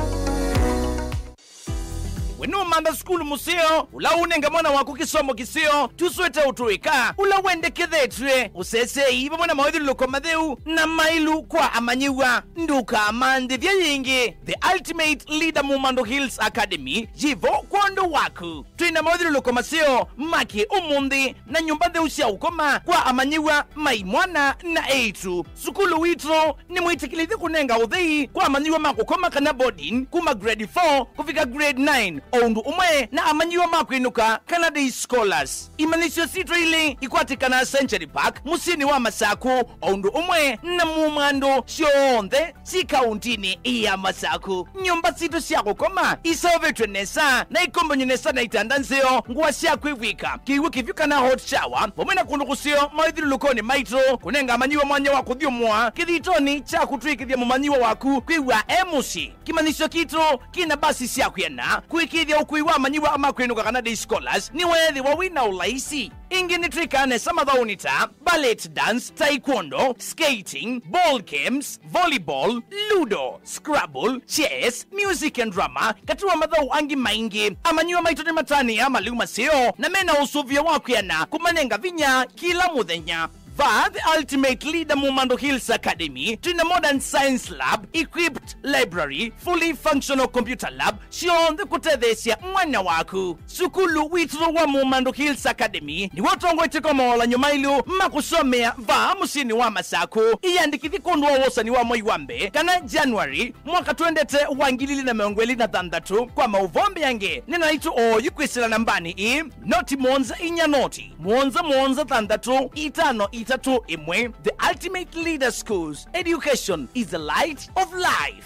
We nũmantha sukulu mũseo, ũla ũnenga mwana waku kĩsomo kĩseo, tũswĩte ũtũĩka, ũla wendekethetw'e, ũseseei vamwe na mawĩthyũlũlũko matheu na maĩlu kwa amanyĩw'a. Ndũkamanthĩthye yĩngĩ. The Ultimate Leader Mumando Hills Academy yĩ vo kwondũ waku. Twĩ na mawĩthyũlũlũko maseo ma kĩ-ũmũnthĩ na nyũmba ntheu sya ũkoma kwa amanyĩw'a ma imwana na eĩtu. Sukulu witũ nĩmwĩtĩkĩlĩthye kũnenga ũthei kwa amanyĩw'a ma kũkoma kana boarding kuma grade four kũvika grade nine, o ũndũ ũmwe na amanyĩw'a ma kwĩnũka kana day scholars. Imanyĩsyo sitũ ilĩ ikwatĩkanaa Century Park, mũsyĩnĩ wa Masakũ, o ũndũ ũmwe na Mumando syonthe syĩ kaũntĩnĩ ya Masakũ. Nyũmba sitũ sya kũkoma iseũvĩtw'e nesa na ikombany'e nesa na itanda nzeo, ngũa sya kwĩvw'ĩka, kĩw'ũ kĩvyũ kana hot shower, vamwe na kũndũ kũseo mawĩthyũlũlũkonĩ maitũ, kũnenga amanyĩw'a mwanya wa kũthyũmũa kĩthitonĩ kya kũtw'ĩkĩthya mũmanyĩw'a waku kwĩw'a e mũsyĩ. Kĩmanyĩsyo kitũ kĩna mbasi sya kwĩana kũĩkĩĩthya ũkui wa amanyĩw'a ma kwĩnũka kana day scholars nĩweethĩwa wĩ na ũlaisi. Ĩngĩ nĩtwĩkaa nesa mathaũnĩ ta ballet dance, taekwondo, skating, ball games, volleyball, ludo, scrabble, chess, music and drama, katĩ wa mathaũ angĩ maingĩ. Amanyĩw'a maitũ nĩmatanĩaa malĩu maseo na mena ũsũvĩo wa kwĩana kũmanenga vinya kĩla mũthenya. Vaa The Ultimate Leader Mumando Hills Academy, twĩna modern science lab, equipped library, fully functional computer lab, syonthe kũtetheesya mwana waku. Sukulu witũ wa Mumando Hills Academy nĩw'o ũtongoetye kwa maolanyo mailũ ma kũsomea vaa mũsyĩnĩ wa Masaku. Ĩyandĩkĩthye kwondũ wa wosani wa mwei wa mbee kana January mwaka twendete wa ngili ili na mĩongo ĩlĩ na thanthatũ. Kwa maũvoo mbeange, nena naitũ oyu kwĩsĩla nambanĩ ĩĩ, noti mũonza inya noti, mũonza mũonza thanthatũ, itano itatũ ĩmwe. The Ultimate Leader Schools, education is the light of life.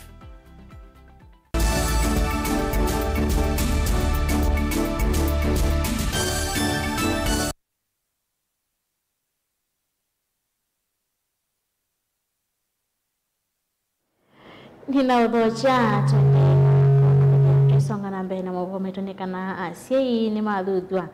Nĩnaũthokya tũendee tũisonga na mbee na maũvoo maitũ nĩ kana asyai nĩmathuthw'a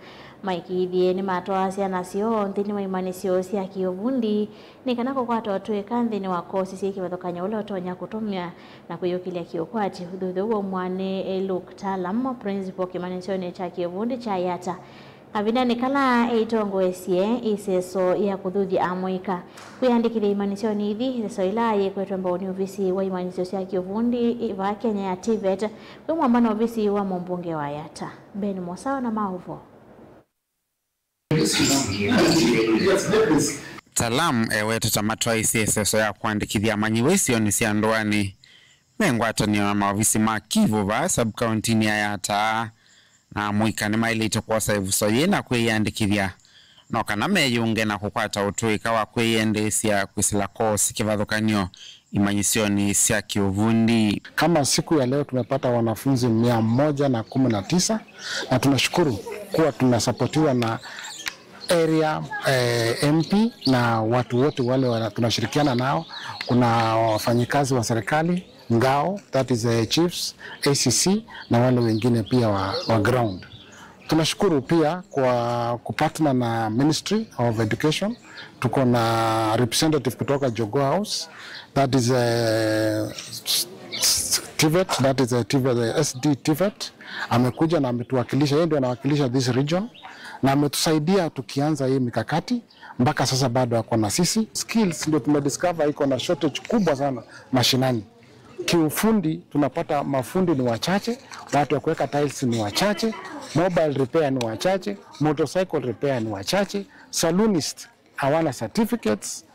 maĩkĩĩthye nĩmatwaa syana syoo nthĩnĩ wa imanyĩsyo sya kĩũvundi nĩ kana kũkwata ũtũĩka nthĩnĩ wa kosi syĩ kĩvathũkany'o ũla ũtonya kũtũmĩa na kwĩyũkĩlya kĩũkwati. Ũthuthyo ũũ waumw'a nĩ Luke Talam, principal kĩmanyĩsyonĩ kya kĩũvundi kya Yatta. Kavindanĩ kala eitongoesye ĩseso ya kũthuthya amũika kwĩyandĩkĩthya imanyĩsyonĩ ithi, ĩseso ĩla yĩkwetwe mbau nĩ ovisi wa imanyĩsyo sya kĩũvundi vaa Kenya ya TVET, kwĩ mwamba na ovisi wa mũmbunge wa Yatta. Ben Mosawa na maũvoo. Talam ewetete matwaĩsye ĩseso ya kũandĩkĩthya amanyĩw'a isionĩ sya ndũanĩ me ngwatanĩo na maovisi ma Kivu vaa sub-kauntinĩ ya Yatta, na amũika nĩmaĩlĩte kwosa ĩvuso yĩĩ na kwĩyĩandĩkĩthya no kana meyũnge na kũkwata ũtũĩka wa kwĩyendeesya kwĩsĩla koosi kĩvathũkany'o imanyĩsyonĩ sya kĩũvundi. Kama siku ya leo tumepata wanafunzi mia moja na kumi na tisa, na tunashukuru kuwa tunasapotiwa na area, eh, M P na watu wote wale wana-, tunashirikiana nao. Kuna wafanyikazi wa serikali, ngao, that is, eh, chiefs, A C C, na wale wengine pia wa, wa ground. Tunashukuru pia kwa kupartner na Ministry of Education. Tuko na representative kutoka Jogoo House, that is, eh, TVET, that is, eh, TVET, eh, S D TVET. Amekuja na ametuwakilisha, yeye ndio anawakilisha this region, na ametusaidia tukianza hii mikakati. Mpaka sasa bado ako na sisi. Skills ndio tumediscover iko na shortage kubwa sana mashinani. Kiufundi tunapata mafundi ni wachache, watu wa kuweka tiles ni wachache, mobile repair ni wachache, motorcycle repair ni wachache, saloonist hawana certificates,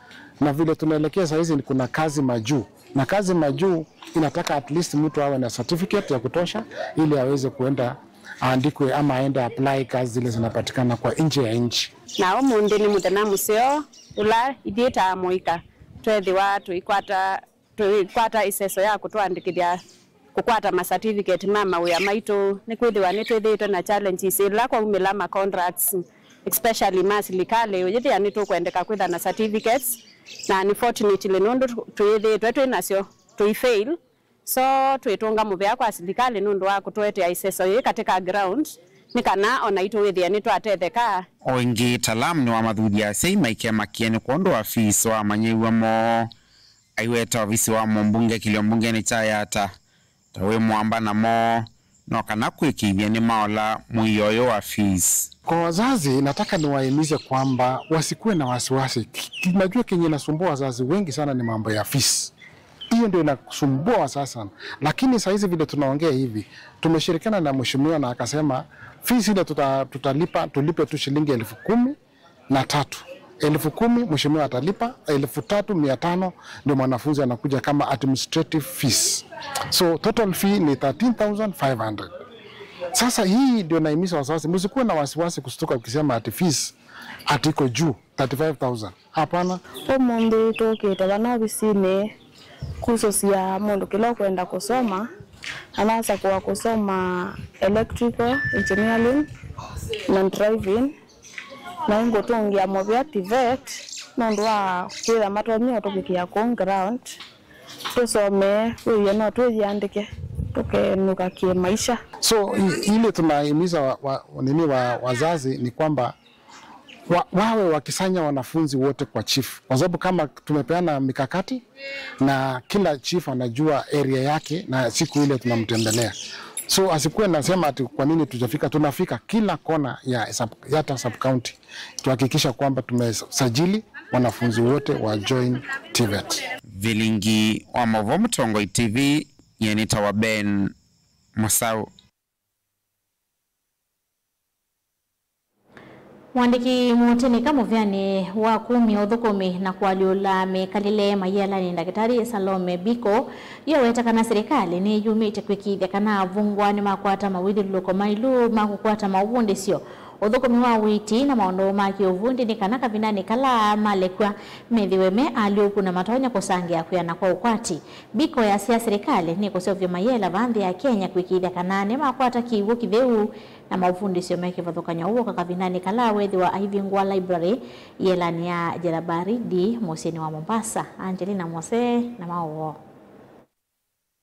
na vile tunaelekea saa hizi kuna kazi majuu, na kazi majuu inataka at least mtu awe na certificate ya kutosha ili aweze kuenda aandikwe ama aende apply kazi zile zinapatikana kwa nje ya nchi. Na ũmũnthĩ nĩ mũthenya mũseo ũla ithyĩ ta amũika tweethĩwa tũikwata, tũikwata ĩseso ya kũtũandĩkĩthya kũkwata ma certificate ma mawĩa maitũ, nĩkwĩthĩwa nĩtwĩthĩĩtwe na challenges ĩla kwaumĩla ma contracts, especially ma silikalĩ, ũyĩthĩa nĩtũkwendeka kwĩtha na certificates, na unfortunately nũndũ tũ-, tũyĩthĩĩtwe twĩ nasyo, tũifail. So, twĩtũnga mũvea kwa silikalĩ nũndũ wa kũtũetea ĩseso yĩĩ katika ground, nĩ kana o naitũ wĩthĩe nĩtwatetheka. O ĩngĩ, Talam nĩwamathuthya asyai maike makie nĩ kwondũ wa fees wa amanyĩw'a moo. Aiweta ovisi wa mũmbunge kĩlio mbungeni kya Yatta ta wĩ mwamba namo, no kana kwĩkĩĩthya nĩmaola mũio ũyũ wa fees. Kwa wazazi, nataka niwahimize kwamba wasikuwe na wasiwasi. Ki-, ki-, najua kenye inasumbua wazazi wengi sana ni mambo ya fees. Hiyo ndio inasumbua wazazi sana. Lakini saa hizi vile tunaongea hivi, tumeshirikiana na mheshimiwa na akasema fees ile tuta-, tutalipa, tulipe tu shilingi elfu kumi na tatu. Elfu kumi mheshimiwa atalipa, elfu tatu mia tano ndio mwanafunzi anakuja kama administrative fees. So total fee ni thirteen thousand five hundred. Sasa hii ndio naimiza wazazi, msikuwe na wasiwasi kustuka ukisema ati fees ati iko juu thirty-five thousand. Hapana. Ũmũnthĩ tũkĩte vana ovisinĩ kusũsya mũndũ kĩla ũkwenda kũsoma, anasakũa kũsoma electrical engineering na driving. Na ingũtũngĩa mũvea TVET nũndũ wa kwĩtha matonya ũtũvikĩa kũu ground. Tũsomee wĩie no twĩyĩandĩke tũkenũka kĩmaisha. So i-, ile tunahimiza wa, wa, nini wa, wazazi ni kwamba wa, wawe wakisanya wanafunzi wote kwa chief, kwa sababu kama tumepeana mikakati na kila chief anajua area yake na siku ile tunamtembelea, so asikuwe nasema ati kwa nini tujafika. Tunafika kila kona ya sub, Yatta sub county, tuhakikisha kwamba tumesajili wanafunzi wote wa Join TVET. Vilingi wa maũvoo Mũtongoi T V, nyie nĩtawa Ben Mũsau. Mũandĩki mũtĩnĩka mũvĩanĩ wa kumya ũthũkũmi na kũalyũla mĩkalĩle mayĩelanĩ, Ndakĩtalĩ Salome Biko, yo weta kana silikalĩ nĩyumĩte kwĩkĩĩthya kana avungwa nĩmakwata mawĩthyũlũlũko maĩlu ma kũkwata maũvundĩsyo, ũthũkũmi wa ũiiti na maũndũ ma kĩũvundi, nĩ kana kavindanĩ kala malekw'a methĩwe me alyũku na matonya kũsangĩa kwĩana kwa ũkwati. Biko yasya silikalĩ nĩkũseũvya mayĩela vaa nthĩ ya Kenya kwĩkĩĩthya kana nĩmakwata kĩw'ũ kĩtheu na maũvundĩsyo me kĩvathũkany'o ũũ ũka kavindanĩ kala wethĩwa aivingũa library yĩelanĩ ya Jelabaridi mũsyĩnĩ wa Mombasa. Angelina Mose na maũvoo.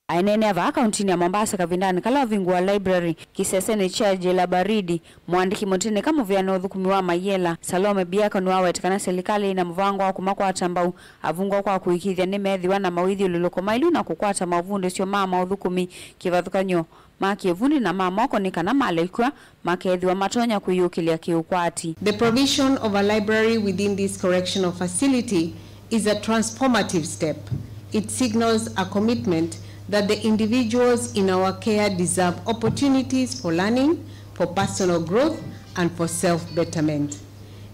Aineenea vaa kauntinĩ ya Mombasa kavindanĩ kala ũvingũa library kĩsesenĩ kya Jelabaridi, mũandĩki mũtĩnĩka mũvĩanĩ ũthũkũmi wa mayĩela, Salome Biako, nĩwaweta kana silikalĩ ĩna mũvango wa kũmakwata mbau avungwa kwa kũĩkĩĩthya nĩmeethĩwa na mawĩthyũlũlũko maĩlu na kũkwata maũvundĩsyo ma maũthũkũmi kĩvathũkany'o ma kĩvundi na ma moko, nĩ kana malekw'a makeethĩwa matonya kwĩyũkĩlya kĩũkwati. The provision of a library within this correctional facility is a transformative step. It signals a commitment that the individuals in our care deserve opportunities for learning, for personal growth, and for self-betterment.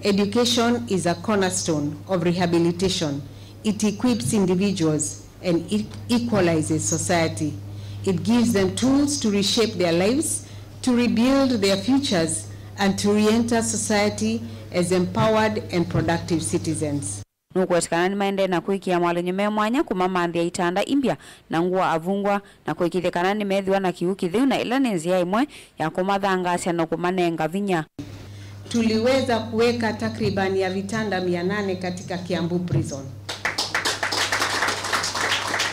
Education is a cornerstone of rehabilitation. It equips individuals and e-, equalizes society. It gives them tools to reshape their lives, to rebuild their futures, and to re-enter society as empowered and productive citizens. Nũkũweta kana nĩmaendee na kwĩkĩa moalyũny'o me mwanya kũmamanthĩa itanda imbya na ngũa avungwa, na kũĩkĩĩthya kana nĩmeethĩwa na kĩw'ũ kĩtheu, na ĩla nĩ nzĩa ĩmwe ya kũmathangaasya na kũmanenga vinya. Tuliweza kuweka takriban ya vitanda mia nane katika Kiambu Prison.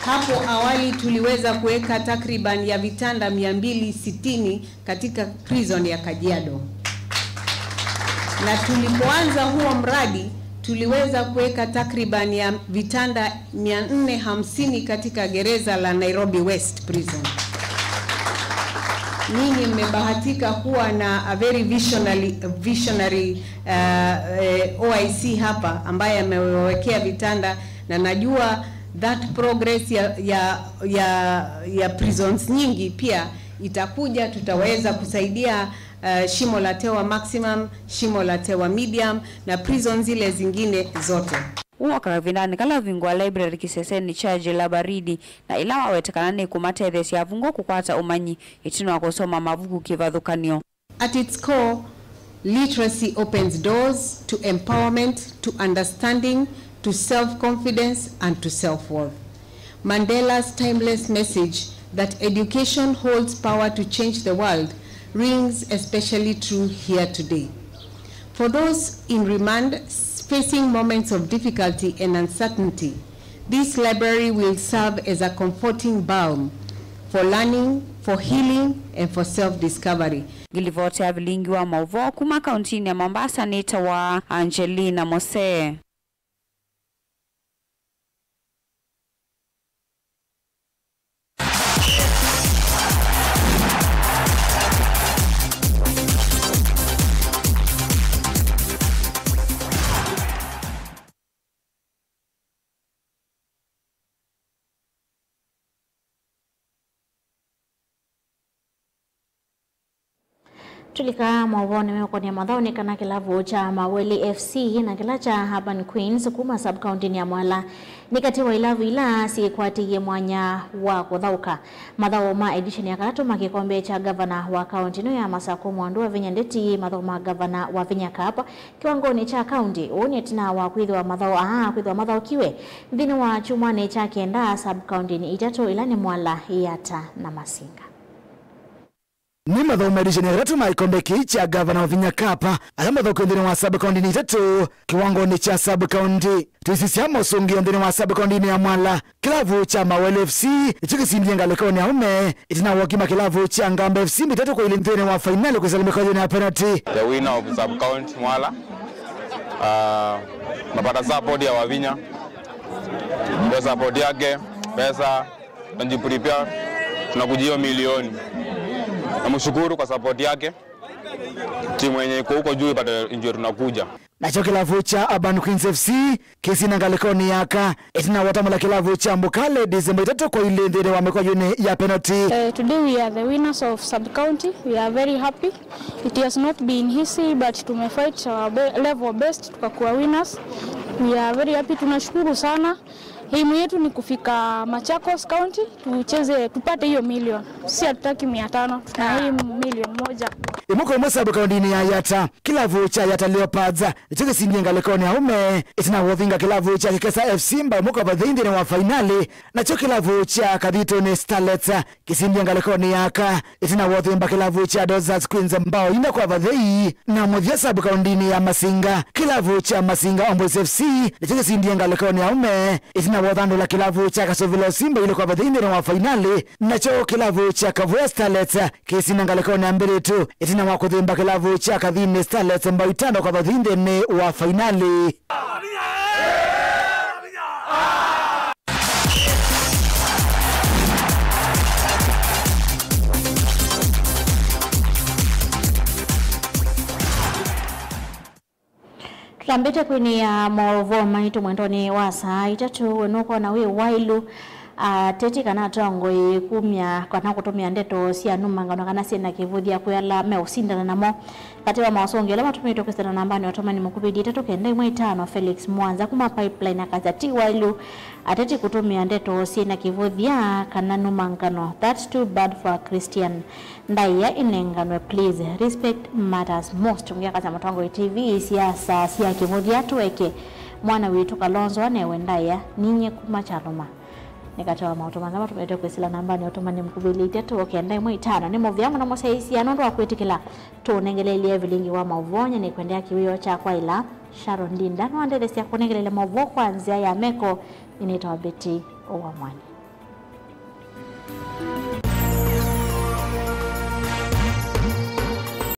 Hapo awali tuliweza kuweka takriban ya vitanda mia mbili sitini katika prison ya Kajiado. Na tulipoanza huo mradi, tuliweza kuweka takriban ya vitanda mia nne hamsini katika gereza la Nairobi West Prison. Nyinyi mmebahatika kuwa na a very visionary, visionary, uh, eh, O I C hapa ambaye amewekea vitanda, na najua that progress ya, ya, ya, ya prisons nyingi pia itakuja, tutaweza kusaidia, uh, Shimo la Tewa Maximum, Shimo la Tewa Medium na prisons zile zingine zote. Ũũ ũka kavindanĩ kala ũvingũa library kĩsesenĩ kya Jela Baridi, na ĩla waweta kana nĩkũmatetheesya avungwa kũkwata ũmanyi ĩtina wa kũsoma mavuku kĩvathũkany'o. At its core, literacy opens doors to empowerment, to understanding, to self-confidence, and to self-worth. Mandela's timeless message that education holds power to change the world rings especially true here today. For those in remand facing moments of difficulty and uncertainty, this library will serve as a comforting balm for learning, for healing, and for self-discovery. Ngilivoti ya vilingi wa maũvoo kuma kauntinĩ ya Mombasa nĩtawa Angelina Mose. Tũlika maũvoonĩ meũkonĩa mathaũ nĩ kana kĩlavu kya Maweli F C na kĩla kya Urban Queens kuma sub-kaũntĩnĩ ya Mwala nĩ katĩ wa ilavu ila syĩkwatĩie mwanya wa kũthaũka. Mathaũ ma edition ya katatũ ma kĩkombe kya ngavana wa kaũntĩ ĩno ya Masakũ, Mwandu Wavinya Ndeti, mathaũ ma Ngavana Wavinya Cup kĩwangonĩ kya kaũntĩ. Ũũ nĩ ĩtina wa kwĩthĩwa mathaũ aa kwĩthĩwa mathaũkiwe nthĩnĩ wa kyumwanĩ kya kenda sub-kaũntĩnĩ itatũ ila nĩ Mwala, Yata na Masinga. Nĩ mathaũ ma edition ya katatũ ma kĩkombe kĩĩ kya Ngavana Wavinya Cup ala mathaũkiwe nthĩnĩ wa sub-kaũntĩnĩ itatũ kĩwangonĩ kya sub-kaũntĩ. Tũisisya mosũngĩo nthĩnĩ wa sub-kaũntĩnĩ ya Mwala. Kĩlavu kya Maweli F C nĩkyo kĩsindie ngalĩkonĩ ya aũme ĩtina wa ũkima kĩlavu kya Ngamba F C mĩtatũ kwa ilĩ nthĩnĩ wa fainali kwĩsĩla mĩkwajonĩ ya penalty. The winner of sub-county Mwala, uh, mapata support ya Wavinya. Ndio support yake, pesa, tunajiprepare, tunakuja hiyo milioni. Namshukuru kwa support yake. Timu yenye iko huko juu ipate ndio tunakuja. Nakyo kĩlavu kya Urban Queens F C kĩsina ngalĩkonĩ ya aka ĩtina wa ũtamũla kĩlavu kya Mbuka Ladies mbaũ itatũ kwa ilĩ nthĩnĩ wa mĩkwajũnĩ ya penalty. Uh, today we are the winners of sub-county. We are very happy. It has not been easy, but tumefight our be-, level best, tukakuwa winners. We are very happy, tunashukuru sana. Aim yetu ni kufika Machakos County, tucheze, tupate hiyo million. Si hatutaki mia tano, tuna aim million moja. Ĩmwe kwa ĩmwe sub-county-inĩ ya Yatta, kĩlavu kya Yatta Leopards nĩkyo kĩsindie ngalĩkonĩ ya aũme ĩtina wa ũvinga kĩlavu kya Kĩkesa F C mbaũ ĩmwe kwa vathei nthĩnĩ wa fainali. Nakyo kĩlavu kya Kathitũnĩ Starlets kĩsindie ngalĩkonĩ ya aka ĩtina wa ũthimba kĩlavu kya Dozas Queens mbaũ ina kwa vathei. Na mũthya sub-county-inĩ ya Masinga, kĩlavu kya Masinga Homeboyz F C nĩkyo kĩsindie ngalĩkonĩ ya aũme ĩtina wa ũthandũla kĩlavu kya Kasovila F C mbaũ ilĩ kwa vathei nthĩnĩ wa fainali. Nakyo kĩlavu kya Kavoya Starlets kĩsina ngalĩkonĩ ya mbĩrĩtu ĩtina wa kũthimba kĩlavu kya Kathitũnĩ Starlets mbaũ itano kwa vathei nthĩnĩ wa fainali. Tũtambĩte kwĩnĩa maũvoo maitũ mwendonĩ wa saa itatũ, we nũkwona wĩ waĩlu ateti kana atongoi kumya kana kũtũmĩa ndeto sya numangano kana syĩna kĩvũthya kwĩ ala meũsindana namo. Katĩ wa maũsũngĩo ala matũmĩtwe kwĩsĩla nambanĩ ya ũtũmani mũkuvĩ itatũ kenda ĩmwe itano, Felix Mwanza kuma Pipeline akasya ti waĩlu ateti kũtũmĩa ndeto syĩna kĩvũthya kana numangano. That's too bad for a Christian. Ndaĩa ĩnenganwe please. Respect matters most. Ũngĩ akasya mũtongoi T V siasa sya kĩvũthya tũeke mwana witũ Kalonzo anewe ndaĩa. Ninyie kuma Kyalũma. Nĩ katĩ wa maũtũmani ala matũmĩtwe kwĩsĩla nambanĩ ya ũtũmani mũkuvĩ itatũ kenda ĩmwe itano. Nĩ mũvea mũno mũsyaĩĩsya nũndũ wa kwĩtĩkĩla tũũnengeleelye vilingi wa maũvoo. Nyie nĩkwendea kĩwĩoo kya kwaĩla. Sharon Linda nĩwandetheesya kũnengeleelya maũvoo kwa nzĩa ya meko. Nĩnĩtawa Betty Owamwani.